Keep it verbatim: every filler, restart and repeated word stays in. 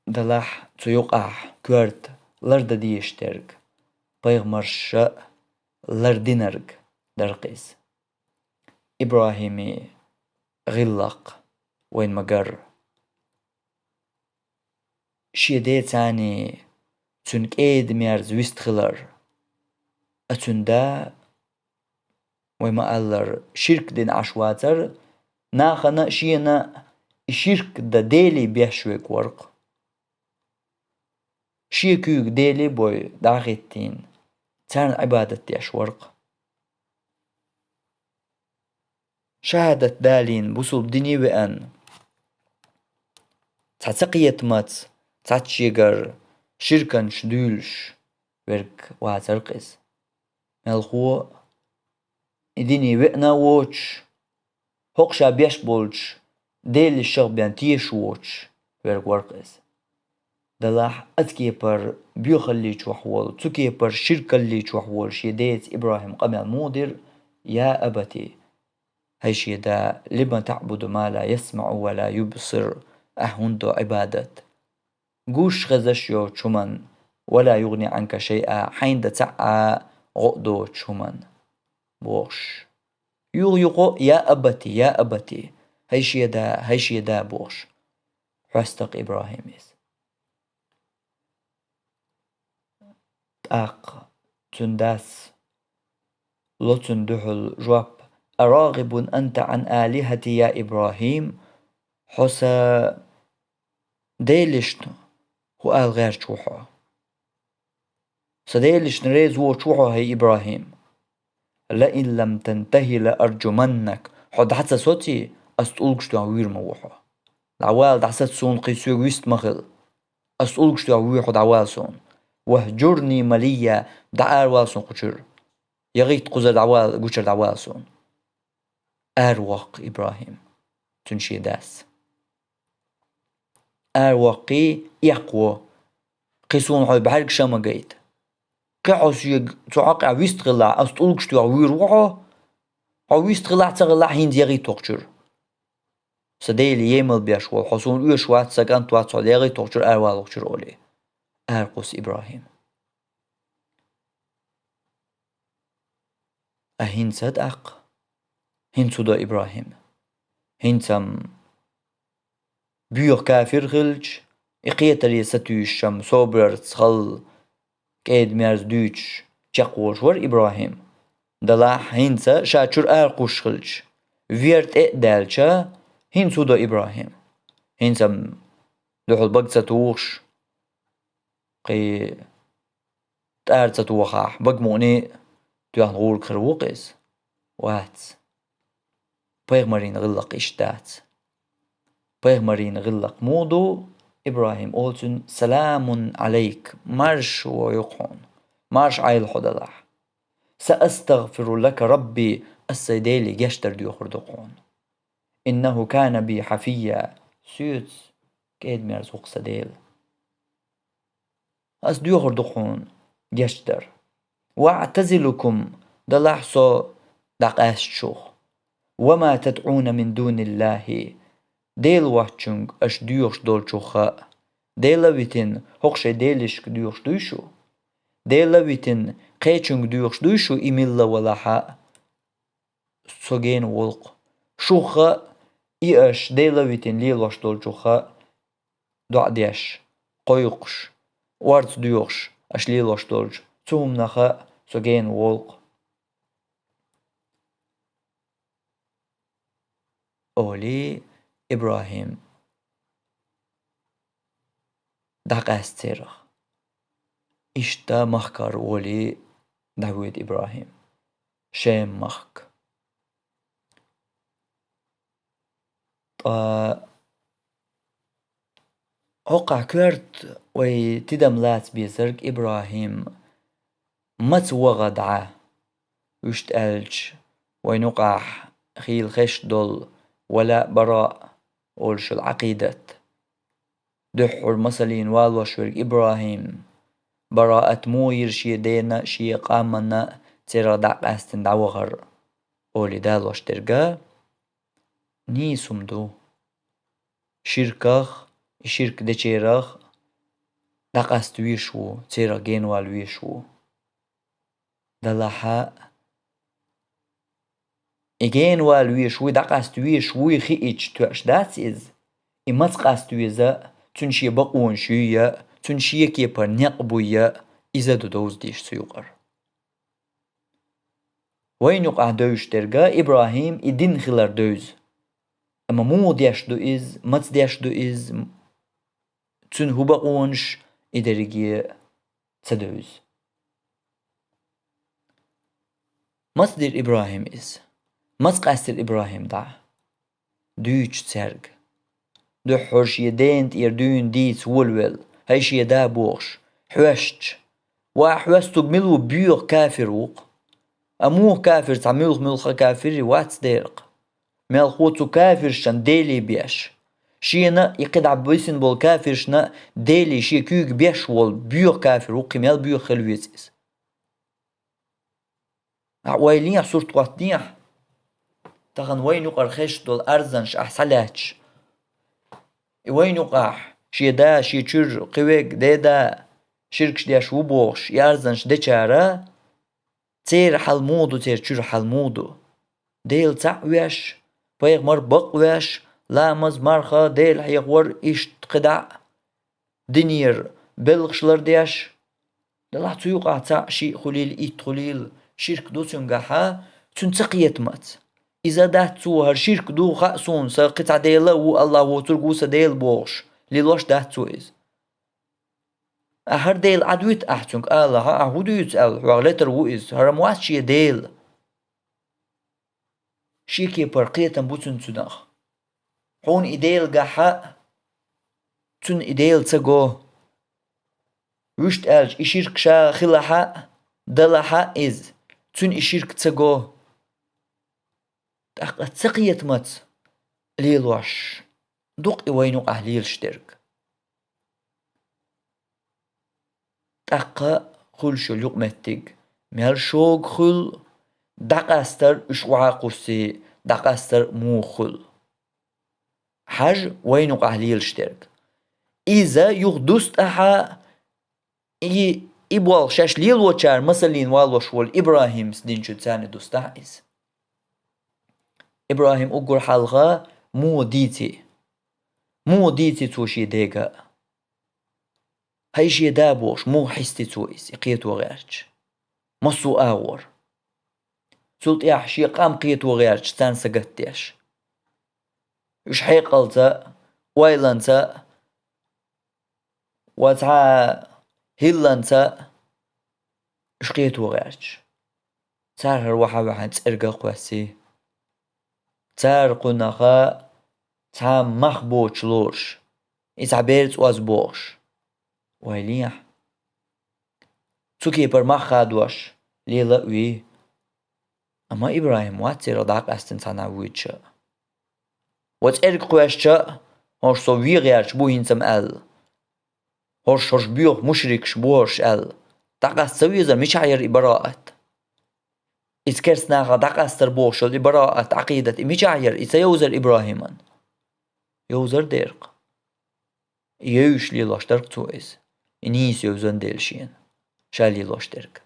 Делахь цу юкъахь коьрта лардан дезаш дерг, пайхамарша лардинарг дар-кх иза. ИбрахӀиман гӀиллакх вайна ма-гарра. Шен деца цуьнан кӀеда-мерза вистхилар. Ткъа цуьнан да, вай ма-аллара, ширк дина Ӏаш вацара, нахана а, шена а и ширк дан Деле беш верг вара-кх. Шен куьйга Деле а бой дӀа а хӀиттийна, царна Ӏибадат деш вара-кх. Шахьадат далийна, бусулба дине а веана, цхьа цакхетамца, цхьацца шегара ширканаш дуьйлуш верг вацара-кх иза. Мелхо а, и дине веана а воцуш, хӀокху ша беш болчу делешах бен тешаш воцуш верг вара-кх иза. Делахь оцу кепара боьхалли чохь волу, цу кепара ширкалли чохь волу шен деца ИбрахӀима къамел муха дира: «Я абати», хӀай шен да, «лима таъбуду ма ла ясмаъу ва ла юбсир», ахьа хӀунда до Ӏибадат гуш, хезаш йоцчу хӀуманна, «ва ла югӀни Ӏанка шайъа», хьайна дан цхьа а гӀо а доцучу хӀуманна, бохуш. Юха-юха а: «Я абати, я абати», хӀай шен да, хӀай шен да, бохуш, хьоьсту-кх ИбрахӀима иза. ТӀаккха цуьнан дас ло цунна дуьхьал жоп: «Арагъибун анта Ӏан алихати, я ИбрахӀим?» Хьо сан делашна хӀун ала гӀерташ ву хьо? Сан делашна реза воцуш ву хьо, хӀай ИбрахӀим? «Лаин лам тантахӀи лааржуманнак». Хьо дӀа ца соций, ас тӀулгаш тоьхна вуьйр ма ву хьо. ДӀавала, дӀасаца суна, кхин соьга вист ма хила. Ас тӀулгаш тоьхна вуьйр ву хьо, дӀавала суна. «ВахӀжурни малиййа», дӀааравала суна кху чуьра. ЯгӀийта кхузара дӀавала, гучуьра дӀавала суна. Аравоккху ИбрахӀим, цуьнан шен дас. Аравоккхий, эккхаво. Кхин суна хьо бӀаьргаш а ма гайта. Кхин хьо соьга цу хьокъехь вист хилахь, ас тӀулгаш тоьхна вуьйр ву хьо. Хьо вист хилахь а, ца хилахь а, хӀинца ягӀийта кху чуьра. Сан Деле емал беш волу хьо суна оьшуш вац, сан кӀант вац, хьо ягӀийта кху чуьра, аравала кху чуьра, олий, аракхуссу ИбрахӀим. Ткъа хӀинца тӀаккха? ХӀинца хӀун до ИбрахӀим? ХӀинца-м боьха кафир хилча, и кхетаре сатуьйсуш-м, собарца хала, кӀеда-мерза дуьйцуш чекхволуш вара ИбрахӀим. Делахь хӀинца ша чуьра аракхуссуш хилча, вер тӀе а даьлча, хӀинца хӀун до ИбрахӀим? ХӀинца-м дуьхьал бага ца тухуш, кхин тӀара ца тохахь, бага мукъане а тоьхна гӀург хир ву-кх иза? Вац. Пайхамарийн гӀиллакх иштта дац. Пайхамарийн гӀиллакх муха ду? ИбрахӀим олу цуьнга: «Саламун Ӏалайк», маршо йо-кх хьуна, марша Ӏойла хьо делахь. «СаастагӀфиру лака Рабби», ас сайн Деле гечдар доьхур ду-кх хьуна. «ИннахӀу кана би хьафиййа», соьца кӀеда-мерза ву-кх сан Дела. Ас доьхур ду-кх хьуна гечдар. «ВаӀтазилукум», делахь со дӀакъаьста шух. «Ва ма тадӀуна мин дуниллахӀи», Дела воцчунга аша доьхуш долчух а, Дела а витина, хӀокху шайн делашка доьхуш дуй шу? Дела а витина, кхечунга доьхуш дуй шу, и милла валахь а? Со гена волу-кх. Шух а, и аша Дела а витина лелош долчух а, доӀа деш, кхойкхуш, орца доьхуш аша лелош долчу цу хӀуманах а со гена волу-кх, олий ИбрахӀим дӀакъаьста церах. Иштта махкара олий дӀавоьду ИбрахӀим Шем-махка. Ткъа хӀокхахь коьрта вай тидам лаца безарг ИбрахӀим маца ваха дӀа, вуьшта аьлча, вайна юкъахь хийла хезаш долу валаъ-бараъ олуш йолу Ӏакъидат. Дуьххьара масаллина валош верг ИбрахӀим бараъат муха йира шен дена а, шен къоманна а, церах дӀа а къаьстина дӀавахар, олий далош дерг а нийса хӀума ду. Ширках, и ширк дечарах дӀакъаста везаш ву, церах генавала везаш ву. Делахь а, и генавала везаш вуй, дӀакъаста везаш вуй хиъча тоьаш дац иза. И маца къаста веза, цуьнан шен бакъонаш юй а, цуьнан шен кепара некъ буй а, иза ду довза дезаш цу юкъара. Вайна юкъахь девзаш дерг ИбрахӀим и дин хилар девза. Амма муха деш ду иза, маца деш ду иза, цуьнан хӀун бакъонаш, и дерриге ца девза. Маца дира ИбрахӀима иза? Маца къаьстира ИбрахӀим дӀа? Дуьйцу цаьрга. Дуьххьара шен дена тӀера дуьйна дийца волавелла, хӀай шен да бохуш, хьоьстуш. Ва хьоьстург мила ву, боьха кафир ву-кх. А муха кафир, цхьа муьлх-муьлхха кафир вац дера-кх. Мелхо цу кафиршна Деле беш. Шена и кхидӀа бисина болу кафиршна Деле шен куьйга беш волу боьха кафир ву-кх, кхин мел боьха хила веза иза. Ахьа ойла йехьа, сурт хӀоттадехьа. Тахана вайна юкъара хезаш долу арзанаш ахь схьалаьцча, и вайна юкъахь шен да, шен чуьра кхин верг, деда, ширкаш деш ву бохуш, и арзанаш дечара, церан хьал муха ду, церан чуьра хьал муха ду? Дела цхьаъ веш, пайхамар бакъ веш, ламаз, марха, Дела хьехор, иштта кхидӀа а динера белхаш лардеш. Делахь цу юкъахь цхьаъ, шиъ хуьлийла, итт хуьлийла, ширк ду цуьнгахьа, цуьнан ца кхетамаца. Иза дац цо, хӀара ширк ду, хаьа суна, сан кхин цхьа Дела а ву, АллахӀ воцург ву сан Дела бохуш, лелош дац цо иза. Ахьа хӀара Дела Ӏадвита ахь цуьнга алахьа, ахьа хӀун дуьйцу аьлла, хьох летар ву иза, хӀара ма вац шен Дела. Шен кепара кхетам бу цуьнан цунах. Хьуна и Дела гахь а, цунна и Дела ца го. Вуьшта аьлча, и ширк ша хилахь а, далахь а иза, цуьнан и ширк ца го. ТӀаккха ца кхетамаца лелош ду-кх и вайна юкъахь лелаш дерг. ТӀаккха хуьлуш йолу юкъаметтиг мел шога хуьлу, дӀакъастар уьш охьа а кхуссий, дӀакъастар муха хуьлу. Хьажа вайна юкъахь лелаш дерг. Иза юха дустахьа, и, и болх шаьш лелочара масаллина валош волу ИбрахӀимас динчу царна дустахьа иза. ИбрахӀим уггар хьалха муха дийци? Муха дийци цо шен дега? ХӀай шен да бохуш, муха хьисти цо иза, и кхето гӀерташ? Массо а агӀор. Цул тӀаьхьа шен къам кхето гӀерташ, царна сагатдеш. Уьш хьекъалца а, ойланца а, ва цхьа хӀилланца а уьш кхето гӀерташ. Цара хӀара вахьа-вахьа цӀерга а кхоьссий. Цара кхунах цхьа мах боцуш лоруш, и цхьа бер цӀоз бохуш. Ойла йехьа. Цу кепара мах хадош лела а вий. Амма ИбрахӀим вац церах дӀакъаьстина цхьанхьа вуьйцуш а. Ва цӀерга кхоьссича а, хӀорш со вен гӀерташ бу хӀинца-м аьлла. ХӀорш, хӀорш боьха мушрикаш бу хӀорш аьлла. ДӀакъаста ца везара, мичахь яра и бараат? Иза керста нахах дӀакъастар бохуш йолу и бараат, Ӏакъидат, и мичахь яра, и ца йовзара ИбрахӀиман? Йовзар дера-кх. И евзаш лелош дара-кх цо иза. И нийса евзан дела шена, ша лелош дерг.